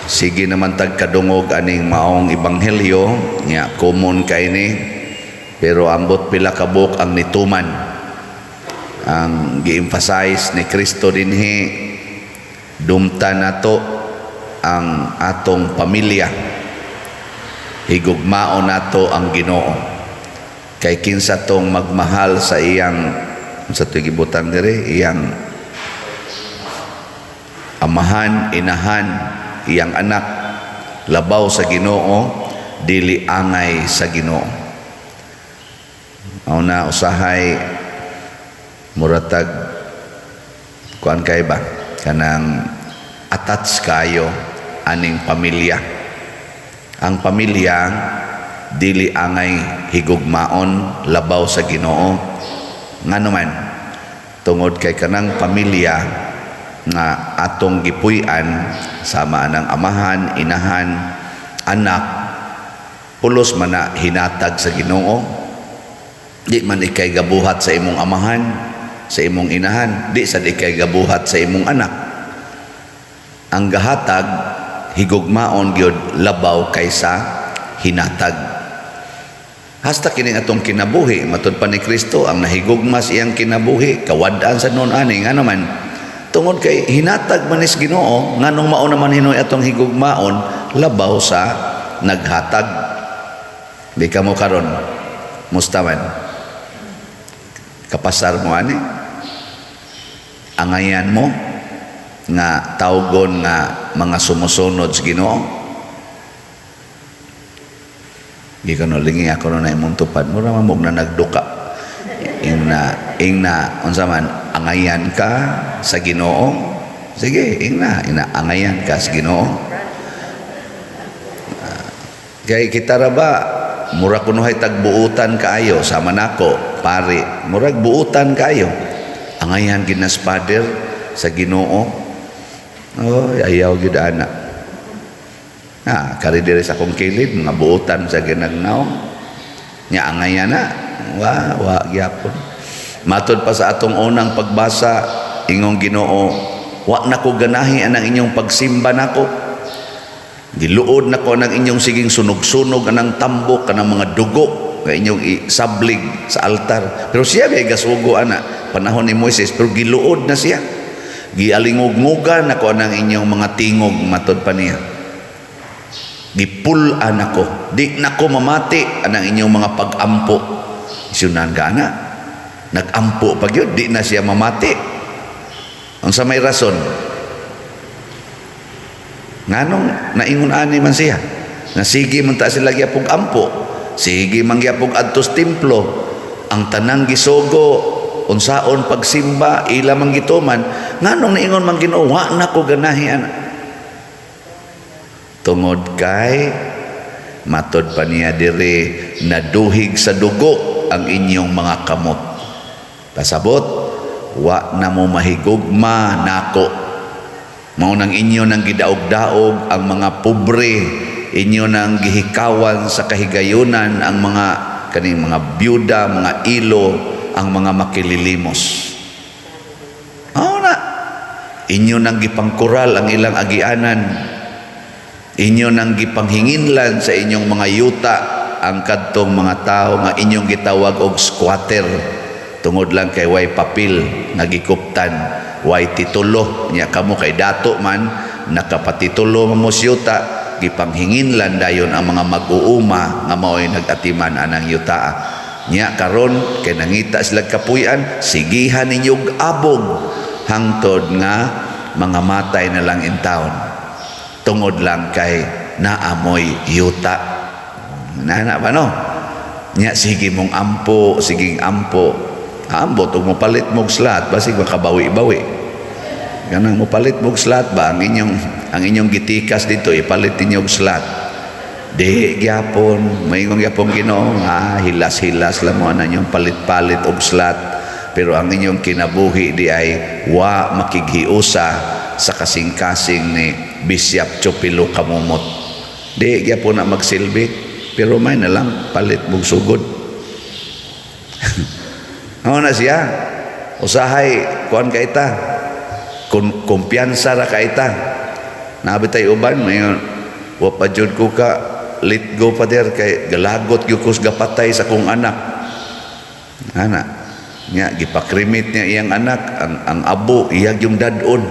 Sige naman tag kadungog aning maong ebanghelyo nya, common kay ni, pero ambot pila ka buok ang nituman. Ang gi-emphasize ni Kristo dinhi, dumta nato ang atong pamilya, higugmaon nato ang Ginoo, kay kinsa tong magmahal sa iyang, sa gibutang diri, iyang amahan, inahan, iyang anak labaw sa Ginoo, dili angay sa Ginoo. Mao na usahay muratag kuan kay ba, kanang attach kayo aning pamilya. Ang pamilya dili angay higugmaon labaw sa Ginoo. Ngano man? Tungod kay kanang pamilya nga atong gipuy-an, sama anang amahan, inahan, anak, pulos man na hinatag sa Ginoo. Di man ikay gabuhat sa imong amahan, sa imong inahan, di sad ikay gabuhat sa imong anak. Ang gahatag higugmaon gyud labaw kaysa hinatag. Hasta kining atong kinabuhi, matud pa ni Kristo, ang nahigugma sa iyang kinabuhi, kawad-an sa noon ani. Ngano man? Tungod kay hinatag man is Ginoo, nganong mao naman hinoy atong higugmaon labaw sa naghatag? Di ka mo karon, musta man? Kapasar mo ani? Angayan mo nga tawgon nga mga sumusunod sa Ginoo? Gikan no lingi ako no na imong tupad, mura man mo na nagduka. Ingna, ingna, unsa man, angayan ka sa Ginoo? Sige, ingna, ingna, angayan ka sa Ginoo? Kay kita ra ba, mura kunuhay tagbuutan kaayo, sama nako, pari, murag buutan kaayo. Angayan gid nas Father sa Ginoo. Oh, ayaw gid ana. Ah, kari diri sa akong kilid, mga buutan sa ginagnaw. Nya angayan na, wa wa gyapon. Matod pa sa atong unang pagbasa, ingong Ginoo, "Wa na ko ganahi anang inyong pagsimba nako. Giluod na ko ang inyong siging sunog-sunog anang tambok kanang mga dugo nga inyong isablig sa altar." Pero siya kay gasugo ana panahon ni Moises, pero giluod na siya. "Gialingog-ngogan nako anang inyong mga tingog," matod pa niya. "Gipul-an ako. Di nako mamati anang inyong mga pag-ampo." Isunan ka ana. Nag-ampo pa gyud, di na siya mamati. Unsa may rason? Nganong naingon ani man siya? Nga sige man ta sila gyapog ampo. Sige man gyapog adtos templo. Ang tanang gisugo unsaon pagsimba ila man gituman. Nganong naingon man Ginoo, "Wa na ko ganahi ana"? Tungod kay matod pa niya diri, "Naduhig sa dugo ang inyong mga kamot." Pasabot, wa na mo mahigugma nako. Mao nang inyo nang gidaog-daog ang mga pobre, inyo nang gihikawan sa kahigayunan ang mga kaning mga byuda, mga ilo, ang mga makililimos. Mao na. Inyo nang gipangkural ang ilang agianan. Inyo nang gipanghinginlan sa inyong mga yuta ang kadtong mga tao nga inyong gitawag og squatter tungod lang kay way papel nga gikuptan, way titulo nya. Kamo kay dato man, nakapatitulo man mo sa yuta, gipanghinginlan dayon ang mga mag-uuma nga mao'y nag-atiman anang yuta nya. Karon kay nangita sila kapuy-an, sigihan ninyo og abog hangtod nga mga matay na lang in town tungod lang kay naamoy yuta. Nana ba no? Nya sige mong ampo, siging ampo. Ambot ug mopalit mog slot, basig makabawi-bawi. Ganang mopalit mog slot ba, ang inyong gitikas dito ipalit ninyo og slot. Di gyapon, maingon gyapon Ginoo, ah, hilas-hilas lang mo ana inyong palit-palit og slot. Pero ang inyong kinabuhi di ay wa makighiusa sa kasing-kasing ni Bishop Chupilo Kamumot. Di gyapon na magsilbi, pero may na lang palit mong sugod. Mao na siya. Usahay kuan kay ta. Kumpiyansa ra kay ta. Naa bitay uban mayon, "Wa pa jud ko ka let go, Father, kay galagot gyud ko sa gapatay sa akong anak." Ana nya gipa-cremate niya iyang anak, ang abo iya yung dad-on.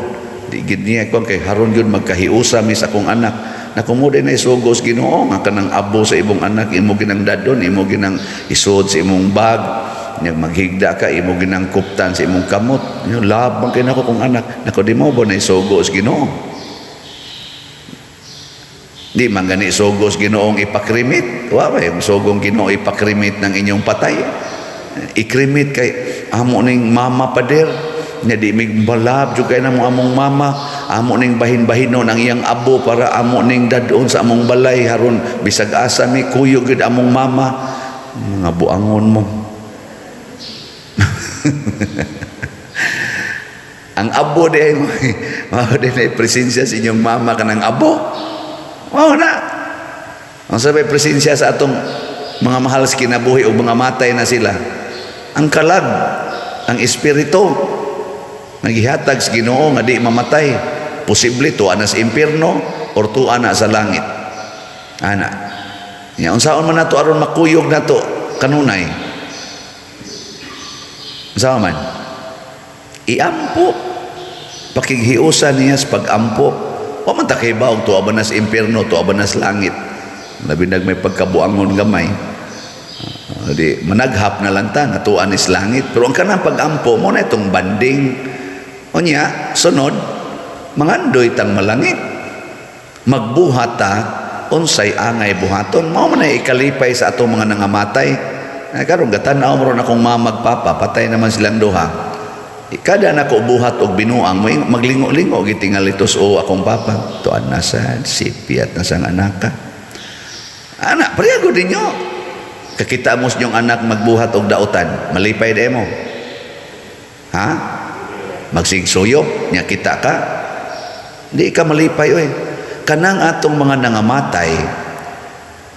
Di gid niya kon kay haron gyud magkahiusa mi sa akong anak. Naku, mo din ay sugo sa Ginoo nga kanang abo sa imong anak imo ginang dad-on, imo ginang isuod sa imong bag nya, maghigda ka, imo ginang kuptan sa imong kamot. Yung love man kay nako kong anak. Nako, di mo ba na isugo sa Ginoo? Di man gani sugo sa Ginoong ipa-cremate. Wa ba yung sugong Ginoo ipa-cremate ng inyong patay? I-cremate kay amo ning mama, Pader. Nya di mig balab jud kay namo among mama. Amo ning bahin-bahinon ang iyang abo para amo ning dad-on sa among balay, haron bisag asa mi kuyog gid among mama. Mga buangon mo. Ang abo di ay mao di na presensya sa inyong mama kanang abo. Mao na. Ang sabay presensya sa atong mga mahal sa kinabuhi o mga matay na sila. Ang kalag, ang espiritu, nagihatag sa Ginoo nga di mamatay. Posible tuwa na sa impierno or tuwa na sa langit. Ana. Nya unsaon man nato aron makuyog nato kanunay? Unsaon man? Iampo. Pakighiusa niya sa pag-ampo. Wa man ta kahibaw tuwa ba na sa impierno, tuwa ba na sa langit. Labi nag may pagkabuangon gamay. Di managhap na lang ta nga tuwa ni sa langit. Pero ang kanang pag-ampo mo na itong banding. Unya, sunod, mangandoy tang malangit. Magbuhat ta unsay angay buhaton. Mao man ay ikalipay sa atong mga nangamatay. Ay, karon gatan-aw mo ron akong mama ug papa, patay naman silang duha. Kada nako buhat og binuang, may maglingo-lingo gitingali tos o akong papa. Tuan na sa sipyat na sang anaka. Anak, pareho ninyo. Kakita mo sa inyong anak magbuhat og dautan, malipay de mo. Ha? Magsigsuyop, nya kita ka. Di ka malipay oy. Kanang atong mga nangamatay,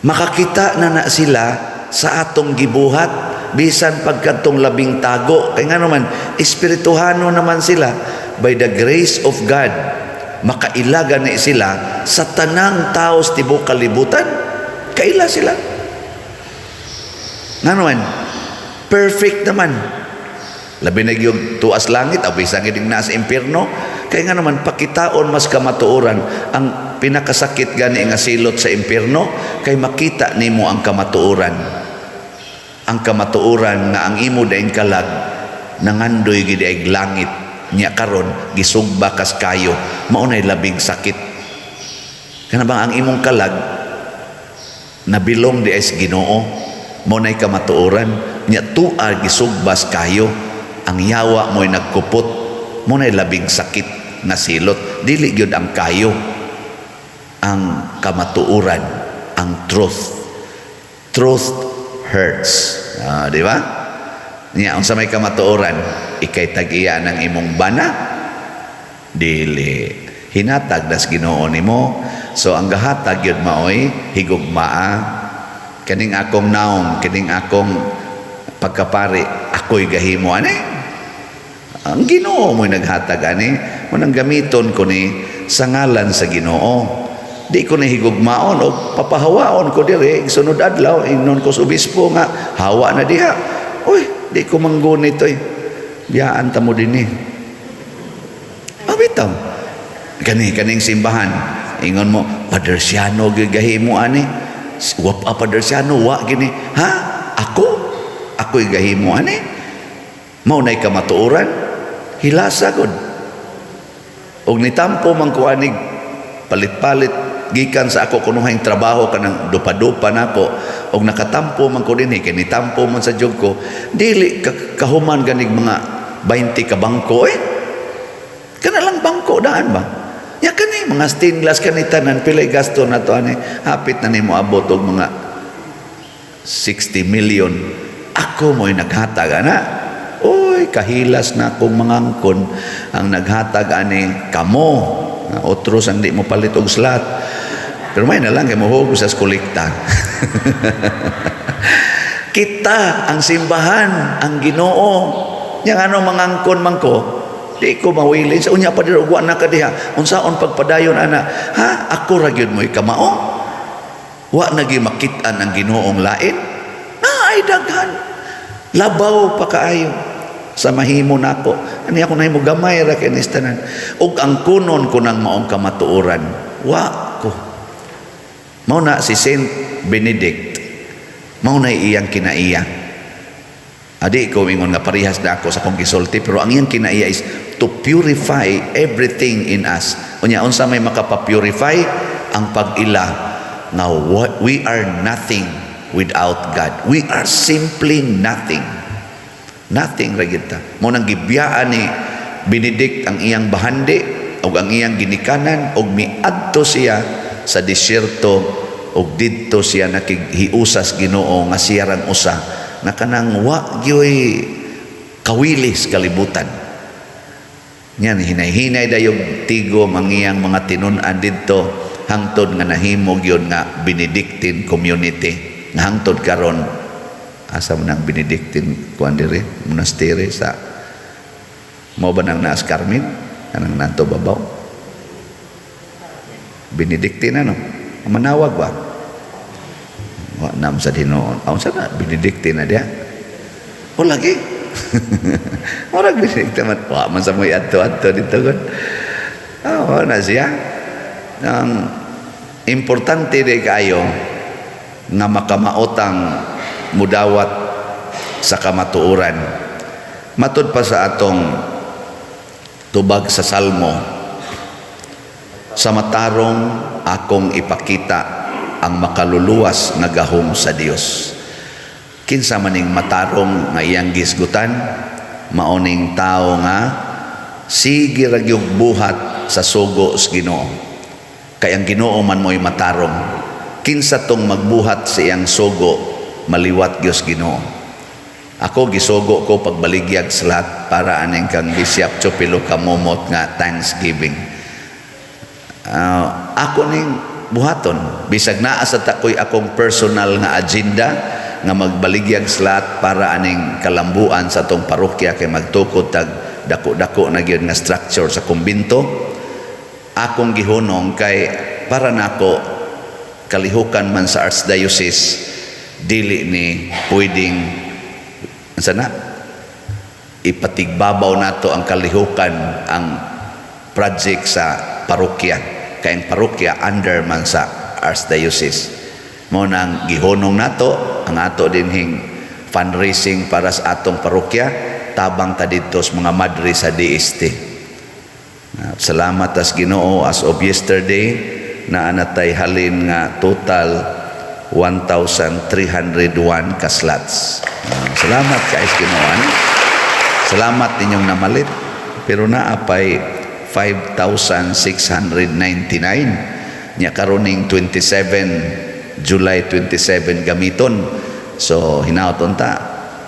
makakita na na sila sa atong gibuhat bisan pagkadtong labing tago, kay nga naman espirituhano naman sila. By the grace of God, makailaga ni sila sa tanang tao sa tibuok kalibutan. Kaila sila nga naman perfect naman, labi na gyud tuas langit o bisan gid nasa impierno. Kay nga naman pakitaon mas kamatuoran. Ang pinakasakit gani nga silot sa impierno kay makita nimo ang kamatuoran, ang kamatuoran nga ang imo daing kalag nangandoy gid ay langit, nya karon gisugba kas kayo. Mao nay labing sakit. Kana bang ang imong kalag nabilong di ay sa Ginoo, mao nay kamatuoran, nya tua gisugbas kayo, ang yawa mo'y nagkupot. Mao nay labing sakit nga silot. Dili gyud ang kayo, ang kamatuoran, ang truth. Truth hurts. Ah, di ba? Nya unsa may kamatuoran? Ikay tag-iya ng imong bana? Dili. Hinatag das Ginoo nimo. So ang gahatag gyud maoy higugmaa. Kaning akong naong, kining akong pagkapari, ako'y gahimo ani? Ang Ginoo mo'y naghatag ani. Munang gamiton ko ni sa ngalan sa Ginoo. Di ko ni higugmaon o papahawaon ko dire sunod adlaw, ingnon ko sa obispo nga hawa na diha. Uy, di ko manggunit oy. Biyaan ta mo dinhi. Ah, bitaw. Kani kaning simbahan, ingon mo, "Father Siano gahimo ani." Wa pa, Father Siano, wa gini. Ha? Ako? Ako'y gahimo ani? Mao na'y kamatuoran? Hilasa gud. Og nitampo man ko anig palit-palit gikan sa ako kunuhang trabaho, kanang dupa-dupa nako, og nakatampo man ko dinhi kay nitampo man sa jug ko, dili kahuman ganig mga 20 ka bangko eh. Kana lang bangko daan ba ya, kani mga stained glass kani tanan, pilay gasto na to ani? Hapit na nimo abot og mga 60 million. Ako mo'y naghatag ana? Uy, kahilas na akong mangangkon. Ang naghatag ani kamo. Otros ang di mo palit og slot, pero may na lang kay mohugo sa kolekta. Kita ang simbahan, ang Ginoo. Yang ano, mangangkon man ko. Di ko mawili sa unya pa diri ug wa na ka diha. Unsaon pagpadayon ana? Ha, ako ra gyud mo'y kamao. Wa na gyud makit-an ang Ginoong lain. Naay daghan. Labaw pa kaayo sa mahimo nako. Ani ako nahimo, gamay ra kay nis tanan. Ug ang kunon ko nang maong kamatuoran, wa ko. Mao na si Saint Benedict. Mao na iyang kinaiya. Adi ko ingon nga parehas na ako sa akong gisulti, pero ang iyang kinaiya is to purify everything in us. Unya, unsa may makapa-purify? Ang pag-ila nga we are nothing without God. We are simply nothing. Nothing ra gyud ta. Mao nang gibiyaan ni Benedict ang iyang bahandi ug ang iyang ginikanan ug miadto siya sa disyerto ug didto siya nakighiusas Ginoo nga siya rang usa na kanang wa gyoy kawilis kalibutan. Yan, hinay-hinay dayog tigom ang iyang mga tinun-an didto hangtod nga nahimo gyud nga Benedictine community. Nga hangtod karon, asa man ang Benedictine kuan diri, monastery sa mao ba nang naas Carmen kanang nanto babaw Benedictine, ano manawag ba, wa nam sa hinuon aw sa na Benedictine na diya o lagi murag Benedictine man, wa man sa moy adto-adto dito gud. Ah, na siya ang importante di kaayo nga makamaotang mudawat sa kamatuoran. Matud pa sa atong tubag sa Salmo, sa matarong akong ipakita ang makaluluwas nga gahom sa Dios. Kinsa maning matarong nga iyang gisgutan? Maoning tao nga sige ra gyud buhat sa sugo sa Ginoo. Kay ang Ginoo man mo'y matarong. Kinsa tong magbuhat sa iyang sugo, maliwat gyud Ginoo. Ako, gisugo ko pagbaligyag sa lahat para aning kang Bishop Chupilo kamumot nga Thanksgiving. Ako ning buhaton bisag naa sa takoy akong personal nga agenda nga magbaligyag sa lahat para aning kalambuan sa atong parokya kay magtukod tag dako-dako na gyud nga structure sa kumbinto. Akong gihunong kay para nako kalihukan man sa archdiocese, dili ni pwedeng sana ipatigbabaw nato ang kalihukan, ang project sa parokya, kay ang parokya under man sa archdiocese. Mo nang gihunong nato ang ato dinhing fundraising para sa atong parokya, tabang ta didto sa mga madre sa DST. Salamat tas Ginoo, as of yesterday naa na tay halin nga total 1,301 ka slots. Salamat kay Ginoo. Ano? Salamat ninyong namalit. Pero naa pay 5,699. Nya karoning 27 July 27 gamiton. So hinaot unta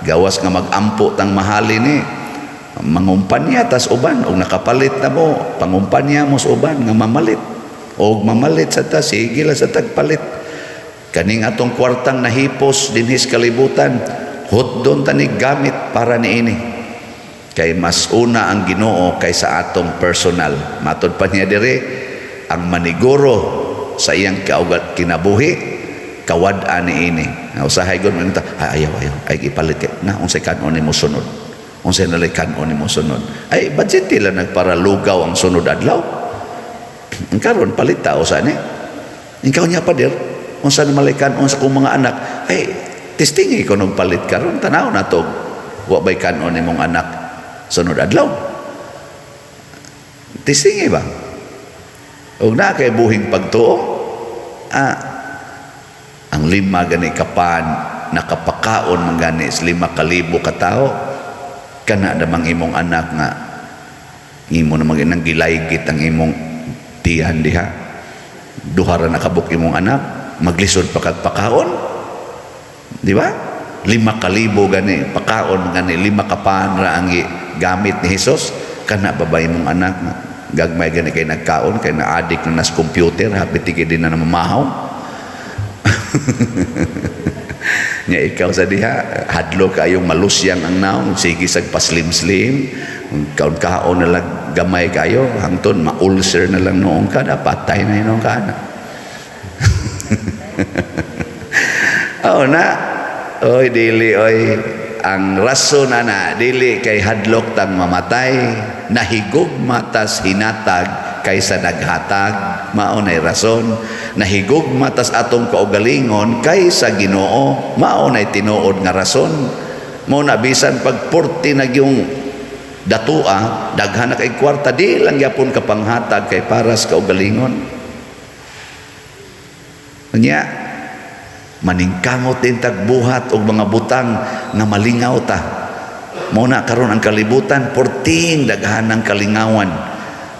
gawas nga magampo tang mahali ni, mangumpanya tas uban og nakapalit na mo, pangumpanya mo sa uban nga mamalit og mamalit sa ta, sige lang sa tagpalit kaning atong kwartang nahipos dinhis kalibutan, hotdon ta ni gamit para niini, kay mas una ang Ginoo kaysa atong personal. Matod pa niya dire, ang maniguro sa iyang kaugat kinabuhi, kawad-an niini. Usahay gud man ta, "Ay, ayaw, ayaw, ay ipalit kay na unsay kan-on nimo sunod, unsay nalay kan-on nimo sunod." Ay budget lang nagpara lugaw ang sunod adlaw. Ang karon palit tao sa ni ikaw niya, pader, unsa na malay kan-on sa kong mga anak? Ay testing ko nung palit karon, tanaw na to, wa bay kan-on nimong anak sunod adlaw. Testing ba ug na kay buhing pagtuo. Ah, ang 5 gani kapan nakapakaon man gani sa 5,000 ka tawo, kana namang imong anak nga imo namang inang gilaygit ang imong tiyan diha, duha ra nakabuk imong anak, maglisod pa kag pakaon, di ba? 5,000 gani pakaon man gani, 5 ka pan ra ang gamit ni Hesus. Kana ba ba imong anak nga gagmay gani kay nagkaon, kay na-addict na nas computer, hapit din na mamahaw? Nya ikaw sa diha, hadlo kayong malusyang ang naong, sige sag paslim-slim, kaon-kaon na lang gamay kayo, hangtod ma-ulcer na lang noong ka, na patay na yun ka na. Oh na, oy dili oy ang rason ana dili kay hadlok tang mamatay, nahigugma tas hinatag kaysa naghatag, mao nay rason. Nahigugma tas atong kaugalingon kaysa Ginoo, mao nay tinuod nga rason. Mo na bisan pag 40 na yung datua, daghan na kay kwarta, di lang gyapon ka panghatag kay paras kaugalingon. Unya maningkamot din tagbuhat og mga butang nga malingaw ta. Mao na karon ang kalibutan porting daghan ng kalingawan.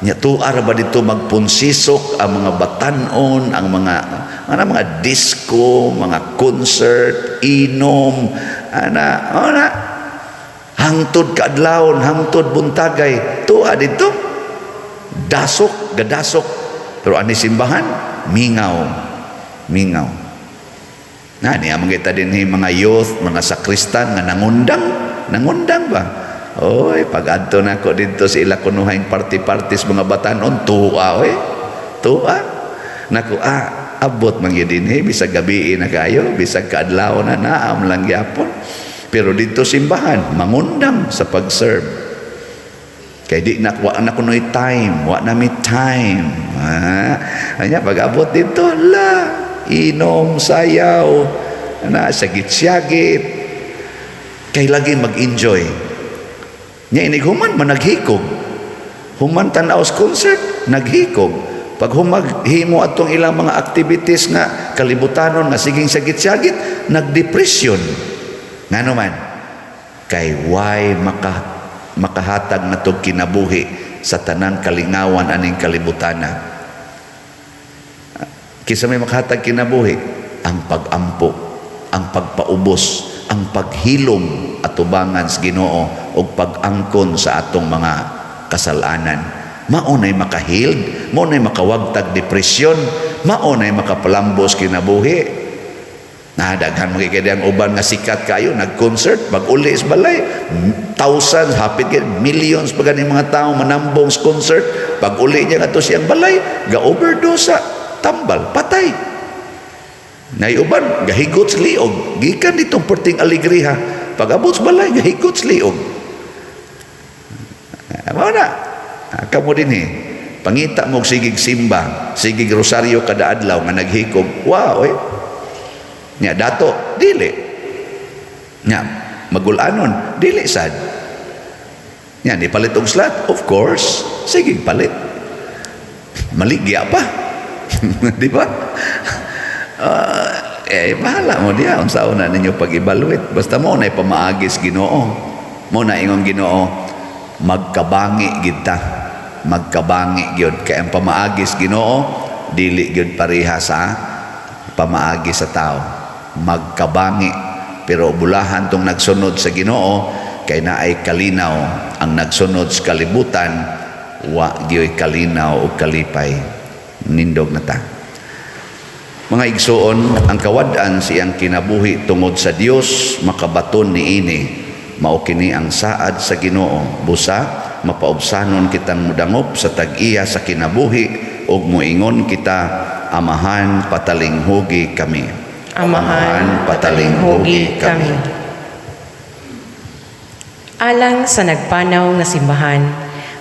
Nya tuar ba dito magpunsisok ang mga batanon, ang mga ana mga disco, mga concert, inom, ana, ana hangtod kaadlawon, hangtod buntagay, tuwa dito. Dasok, gadasok. Pero ani simbahan, mingaw. Mingaw. Na niya mga kita din mga youth, mga sakristan nga nangundang, nangundang ba? Oy, pag adto na ko didto sa ila kunuhang party-parties mga batanon, tuwa oy. Tuwa. Nako abot man gyud dinhi bisag gabi na kayo, bisag kaadlaw na naam lang gyapon. Pero didto simbahan, mangundang sa pag-serve. Kay di na wa na kunoy time, wa na mi time. Ha? Anya pag abot didto, la inom, sayaw, na sagit-syagit. Kay lagi mag-enjoy. Nya inig human man naghikog. Human tan-aw sa concert, naghikog. Pag humag himo atong ilang mga activities nga kalibutanon nga siging sagit-sagit, nagdepression. Ngano man? Kay why makahatag na tog kinabuhi sa tanang kalingawan aning kalibutana. Kinsa may makahatag kinabuhi? Ang pag-ampo, ang pagpaubos, ang paghilom atubangan sa Ginoo ug pag-angkon sa atong mga kasalanan. Mao nay makahealed, mao nay makawagtag depresyon, mao nay makapalambos kinabuhi. Na daghan mga kay ang uban nga sikat kayo nag-concert pag uli sa balay, thousands, hapit kay millions pa gani mga tao manambong sa concert, pag uli niya ngadto siyang balay, ga overdose sa tambal, patay. Nay uban gahigot sa liog gikan ditong perting alegriha, pag abot sa balay gahigot sa liog. Mao na. Kamo din eh, pangita mo og sigig simba, sigig rosaryo kada adlaw nga naghikog, wow eh. Nya dato dili, nya magulanon dili sad, nya ni palit og slot, of course sige palit, maligya pa. Di ba? Eh bahala mo diya unsaon na ninyo pag-evaluate, basta mo na pamaagis Ginoo. Mo na ingon Ginoo, magkabangi gid ta, magkabangi gyud kay ang pamaagis Ginoo dili gyud pareha sa pamaagi sa tao. Magkabangi, pero bulahan tong nagsunod sa Ginoo kay naay kalinaw. Ang nagsunod sa kalibutan, wa gyoy kalinaw o kalipay. Nindog na ta. Mga igsuon, ang kawad-an sa iyang kinabuhi tungod sa Dios makabaton niini. Mao kini ang saad sa Ginoo. Busa mapaubsanon kitang mudangop sa tag-iya sa kinabuhi ug moingon kita, "Amahan, patalinghugi kami." Amahan, patalinghugi kami. Alang sa nagpanaw nga simbahan,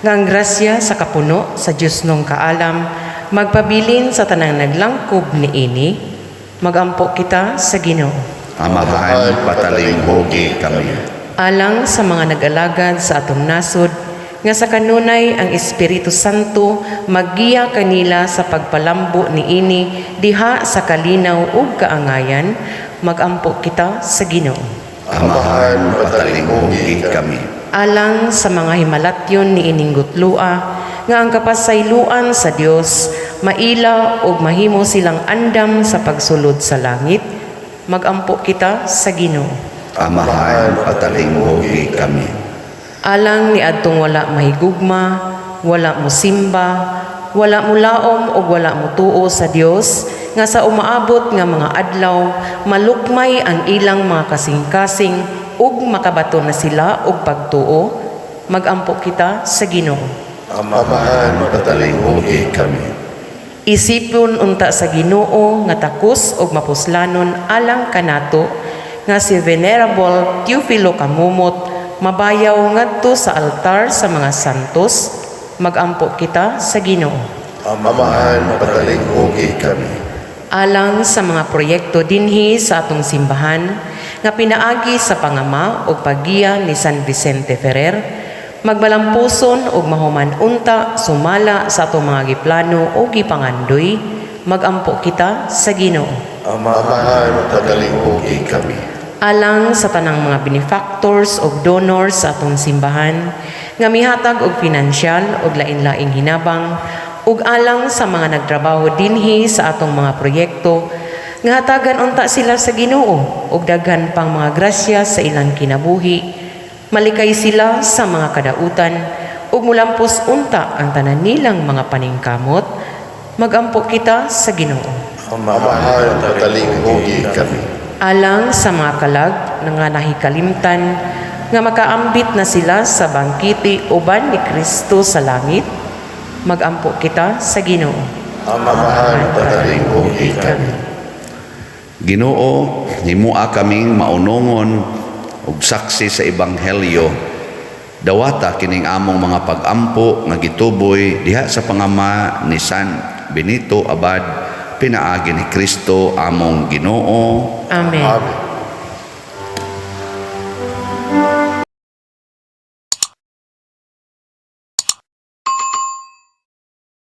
nga ang grasya sa kapuno sa Diyosnong kaalam, magpabilin sa tanang naglangkob niini, magampo kita sa Ginoo. Amahan, patalinghugi kami. Alang sa mga nag-alagad sa atong nasod, nga sa kanunay ang Espiritu Santo maggiya kanila sa pagpalambo niini diha sa kalinaw ug kaangayan, magampo kita sa Ginoo. Amahan, patalinghugi kami. Alang sa mga himalatyon ni ining gutlua, nga ang kapasayloan sa Dios maila ug mahimo silang andam sa pagsulod sa langit, magampo kita sa Ginoo. Amahan, patalinghugi kami. Alang ni adtong wala mahigugma, wala mo simba, wala mo laom ug wala mo tuo sa Dios. nga sa umaabot nga mga adlaw malukmay ang ilang mga kasing-kasing ug makabaton na sila og pagtuo. Magampo kita sa Ginoo. Amahan, patalinghugi kami. Isipon unta sa Ginoo nga takos ug mapuslanon alang kanato nga si Venerable Teofilo Camomot mabayaw ngadto sa altar sa mga santos. Magampo kita sa Ginoo. Amahan, patalinghugi kami. Alang sa mga proyekto dinhi sa atong simbahan nga pinaagi sa pangama ug paggiya ni San Vicente Ferrer, magmalampuson ug mahuman unta sumala sa atong mga giplano o gipangandoy. Magampo kita sa Ginoo. Amahan, patalinghugi kami. Alang sa tanang mga benefactors ug donors sa atong simbahan nga mihatag og pinansyal ug lain-laing hinabang, ug alang sa mga nagtrabaho dinhi sa atong mga proyekto, nga hatagan unta sila sa Ginoo og daghan pang mga grasya sa ilang kinabuhi, malikay sila sa mga kadautan ug mulampos unta ang tanan nilang mga paningkamot. Magampo kita sa Ginoo. Amahan, patalinghugi kami. Alang sa mga kalag nga nahikalimtan nga makaambit na sila sa bangkete uban ni Kristo sa langit. Magampo kita sa Ginoo. Amahan, patalinghugi kami. Ginoo, himua kaming maunongon ug saksi sa ebanghelyo. Dawata kining among mga pagampo nga gituboy diha sa pangama ni San Benito Abad, pinaagi ni Kristo among Ginoo. Amen. Amen.